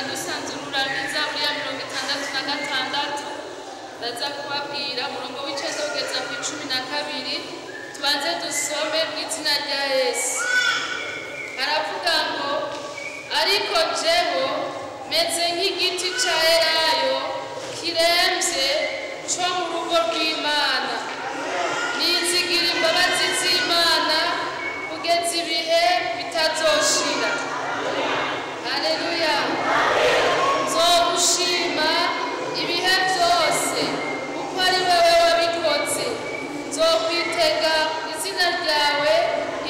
Dusanzurura n'Izaburi ya 66, ndaza kubabwira umurongo w'9 kugeza ku 12. Tubanze dusome mu izina rya Yesu. Haravuga ngo: ariko jeho meze nk'igiti ca elayo kiremvye co mu rugo rw'Imana, nizigira imbabazi z'Imana kugeza ibihe bitazoshira. Haleluya. Nzogushima ibihe byose kuko ari wewe wabikoze, nzokwitega izina ryawe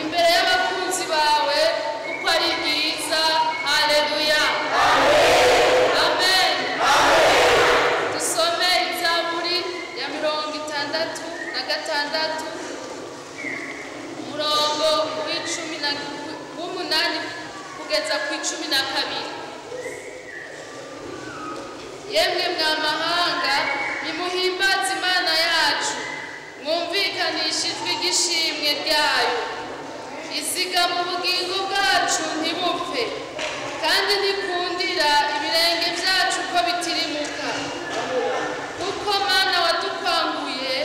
imbere y'abakunzi bawe kuko ari ryiza. Haleluya. Amen. Dusome Izaburi ya 66, umurongo w'8 kugeza ku 12. Yemwe mwa mahanga, nimuhimbaze Imana yacu, mwumvikanishe ijwi ry'ishimwe ryayo. Izigama ubugingo bwacu ntibupfe, kandi ntikundira ibirenge byacu ko bitirimuka. Kuko Mana wadukwanguye,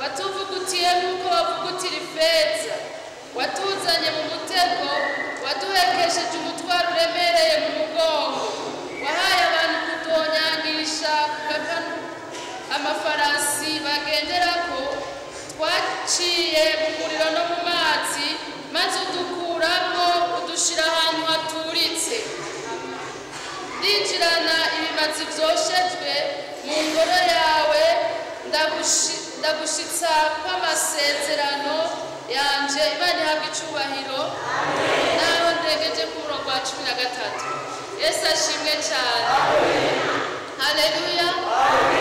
watuvugutiye nk'uko wavugutira ifeza, watuzanye mu mutego, waduhekesheje umutwaro uremereye mu mugongo, wahaye abantu kudonyangisha amafarasi bagenderako. Twaciye mu muriro no mu mazi, maze udukuramo udushira ahantu haturitse. Ndinjirana ibimazi vyoshejwe mu ngoro yawe, ndagushitsa kw'amasezerano yanje. Imana ihabwe icubahiro. Naho ndegeje ku murongo wa 13. Yesu ashimwe cyane. Haleluya.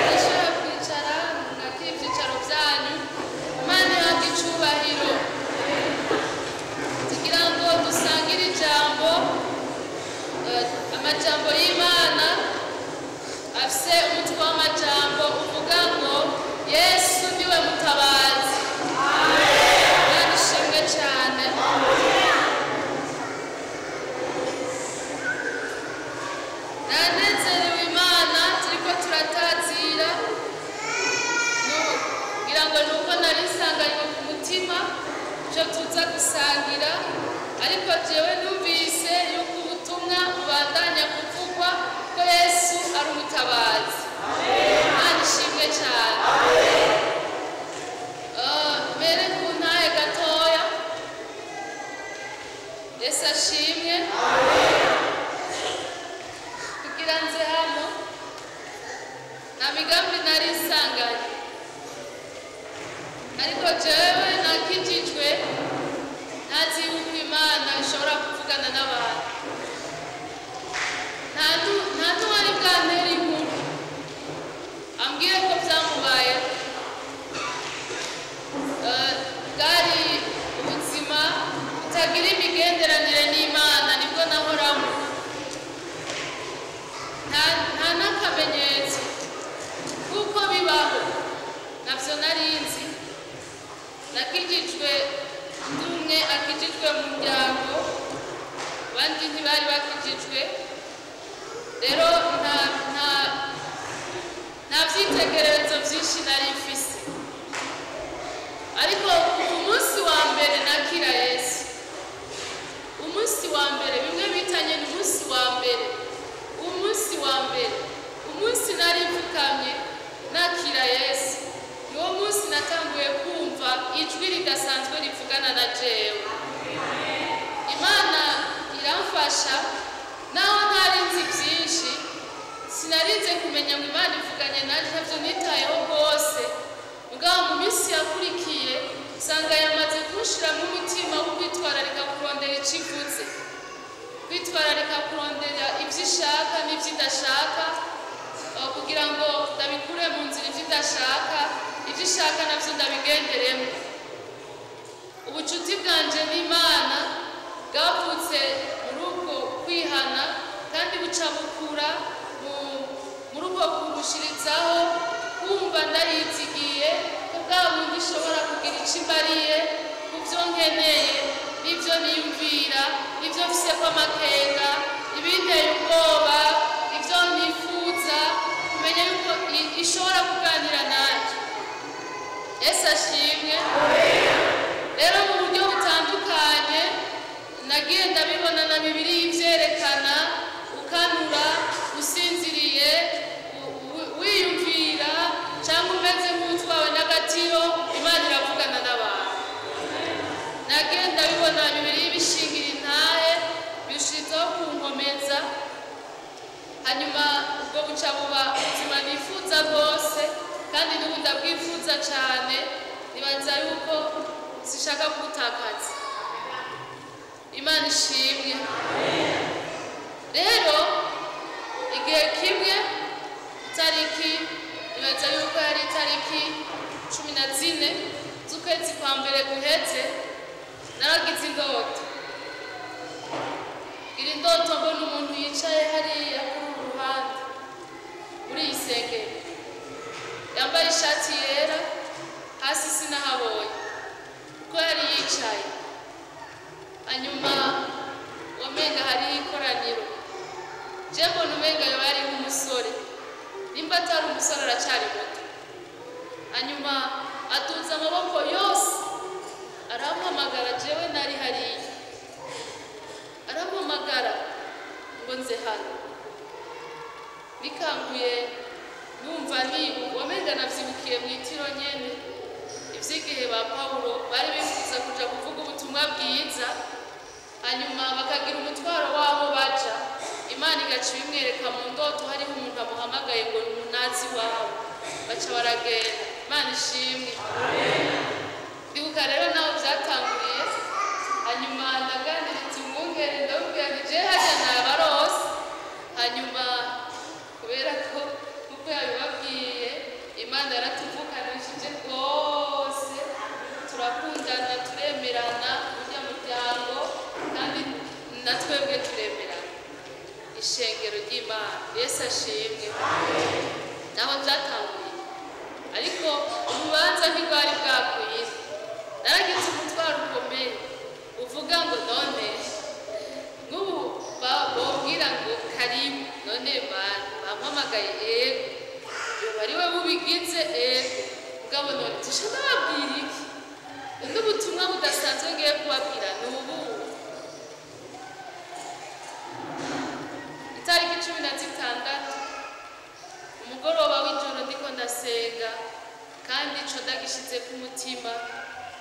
Ndashobora kwicara mwakira ivyicaro vyanyu. Imana ihabwe icubahiro. Tugira ngo dusangire ijambo, amajambo y'Imana afise umutwe w'amajambo uvuga ngo Yesu niwe mutabazi. Imana ishimwe cyane. Nanezerewe Imana, turiko turatazira ngira ngo nuko nari nsanganywe ku mutima ico tuza gusangira, ariko jewe numvise yuko ubutumwa bubandanya kuvugwa ko Yesu ari umutabazi. Imana ishimwe cyane. Mbere ku ntahe gatoya, Yesu ashimwe. Kugira nze hano nta migambi nari nsanganye, ariko jewe nakijijwe ntazi yuko Imana ishobora kuvugana n'abantu. Nta n'uwari bwantere inkuru ambwire ko byamubayeho. Bwari ubuzima butagira imigenderanire n'Imana, nibwo nahoramo. Nta n'akamenyetso kuko bibaho navyo narinzi. Nakijijwe ndi umwe akijijwe mu muryango, abandi ntibari bakijijwe. Rero nta vyitegererezo vyinshi nari mfise, ariko kuva umunsi wa mbere nakira Yesu, umunsi wa mbere, bimwe bitanye n'umunsi wa mbere, umunsi wa mbere, umunsi nari mfukamye nakira Yesu, niwo munsi natanguye kumva ijwi ridasanzwe rivugana na jewe. Imana iramfasha, naho ntari nzi byinshi, sinarinze kumenya ngo Imana ivuganye nanje, ntavyo nitayeho rwose. Mugabo mu minsi yakurikiye usanga yamaze kunshiramwo umutima wo kwitwararika kurondera ico ivuze, kwitwararika kurondera ivyo ishaka n'ivyo idashaka, kugira ngo ndabikure mu nzira ivyo idashaka, ivyo ishaka navyo ndabigenderemo. Ubucuti bwanje n'Imana bwavutse muri uko kwihana, kandi buca bukura muri uko kurushirizaho kumva ndayizigiye ko bwa bundi ishobora kugira ico imbariye ku vyo nkeneye n'ivyo niyumvira, n'ivyo mfiseko amakenga, ibinteye ubwoba, Hanyuma ubwo buca buba ubuzima nifuza rwose, kandi n'ubu ndabwifuza cyane. Nibaza yuko sishaka kubutakaza. Imana ishimwe. Rero igihe kimwe, itariki, nibaza yuko yari itariki 14 z'ukwezi kwa mbere guheze, naragize indoto. Iri ndoto, mbona umuntu yicaye hariya kuri uru ruhande muri iyi sengero, yambaye ishati yera. Hasi sinahabonye kuko yari yicaye. Hanyuma wamenga hariho ikoraniro. Je mbona umenga yoba yari nk'umusore, nimba atari umusore aracyari muto. Hanyuma aduza amaboko yose arampamagara. Jewe nari hariya, arampamagara ngo nze hano. Bikanguye numva ni wamenga navyibukiye mu itiro nyene ivy'igihe ba Pawulo bari bifuza kuja kuvuga ubutumwa bwiza, hanyuma bakagira umutwaro w'aho baja, Imana igaca ibimwereka mu ndoto, hariho umuntu amuhamagaye ngo ni wabo, baca baragenda. Imana ishimwe. Ndibuka rero naho byatanguriye. Hanyuma ndaganiriza umwungere, ndamubwira nti je harya nabarose. Hanyuma kubera ko nkuko yabibabwiye, Imana yaratuvukanishije rwose, turakundana, turemerana urya muryango, kandi na twebwe turemerana, ishengero ry'Imana. Yesu ashimwe. Naho byatanguriye, ariko urubanza ntirwari bwakwiye. Naragize umutwaro ukomeye uvuga ngo none nk'ubu bobwira ngo karibu, none bampamagaye, ego, yoba ari we bubigize, ego, mugabo none tusha ndababwira iki? Undi butumwa budasanzwe ngiye kubabwira ni ubu. Itariki 16, umugoroba w'ijoro, ndiko ndasenga kandi ico ndagishize ku mutima.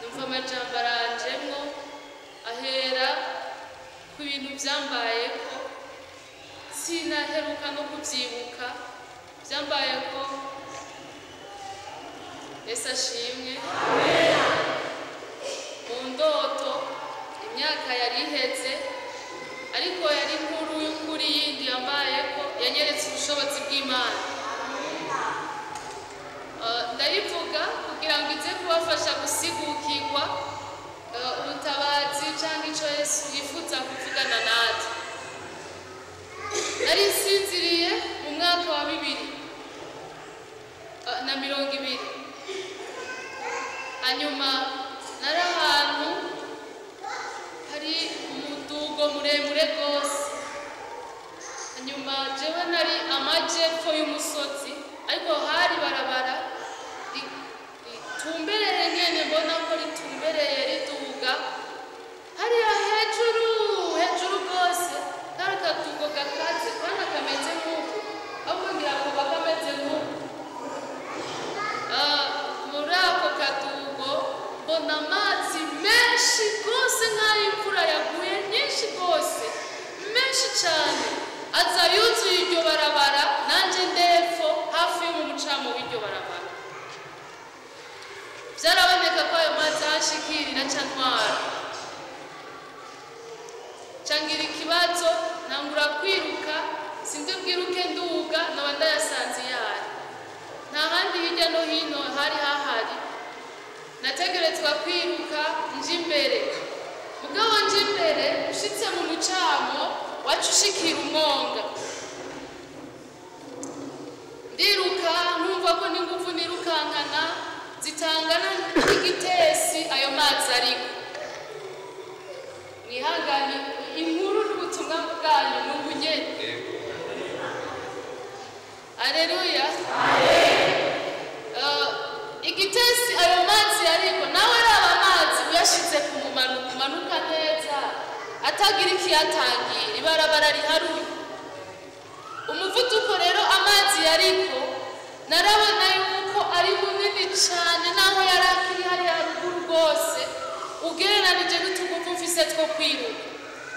Numva amajambo aranjemwo, ahera ku bintu vyambayeko sinaheruka no kuvyibuka, vyambayeko. Yesu ashimwe. Mu ndoto, imyaka yari iheze, ariko yari inkuru y'ukuri yindi yambayeko, yanyeretse ubushobozi bw'Imana. Ndayivuga kugira ngo ize kubafasha gusigukirwa ubutabazi cyangwa icyo Yesu yifuza kuvugana natwe. Nari nsinziriye mu mwaka wa 2020. Hanyuma nari ahantu hari umudugo muremure rwose. Hanyuma jewe nari amajepfo y'umusozi, ariko hari barabara ritumbereye nyene, mbona ko ritumbereye riduga hariya hejuru hejuru rwose. Kari akadugo gakaze kandi kameze nk'uku, ahubwo ngira ngo kameze nk'uku. Muri ako kadugo mbona amazi menshi rwose, nk'ayo imvura yaguye nyinshi rwose, menshi cyane, aza yuzuye iryo barabara. Nanjye ndepfo hafi yo mu mucamo w'iryo barabara. Byaraboneka ko ayo mazi ahashikirira ca ntwara cangira ikibazo. Ntangura kwiruka, sindi bwiruke nduga naba ndayasanze yayo. Nta handi hirya no hino hari hahari, nategerezwa kwiruka nje imbere. Mugabo nje imbere, ushitse mu mucamo waca ushikira umwonga. Ndiruka, nkumva ko n'ingufu nirukankana zitangana n'igitesi ayo mazi. Ariko mwihangane, inkuru n'ubutumwa bwanyu ni ubunyene. Aleluya. Igitesi ayo mazi ariko nawe raba amazi uyashize ku mumanuko umanuka neza atagira ikiyatangira, ibarabara riharuye. Umuvuduko rero amazi yariko, narabona yuko ari munini cyane, naho yari akiri hariya haruguru rwose, ugereranije n'utugufu mfise two kwiruka.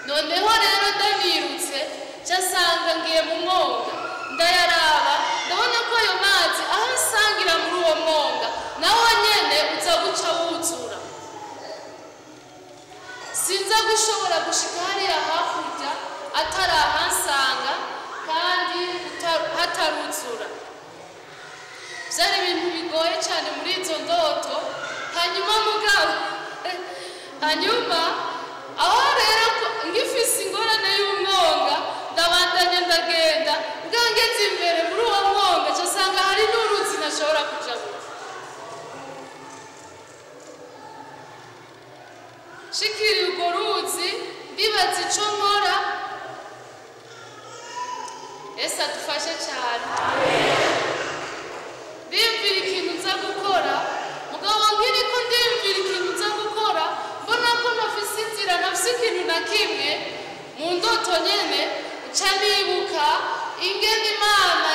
Noneho rero ndanirutse, nsanga ngiye mu mwonga. Ndayaraba, ndabona ko ayo mazi aho nsangira muri uwo mwonga nawo nyene uza guca wuzura, sinza gushobora gushika hariya hakurya atari ahansanga kandi hataruzura. Byari ibintu bigoye cyane muri izo ndoto. Hanyuma mugabo, hanyuma aho rero ngifise ingorane y'umwonga, ndabandanya ndagenda, ngeze imbere muri uwo mwonga nsanga hari n'uruzi ntashobora kujabuka. Shikiriye urwo ruzi, ndibaza ico nkora. Yesu adufashe cyane. Ndiyumvira ikintu nza gukora. Mugabo nkiriko ndiyumvira ikintu nza gukora, mbona ko ntafise inzira, ntafise ikintu na kimwe. Mu ndoto nyene nca nibuka ingene Imana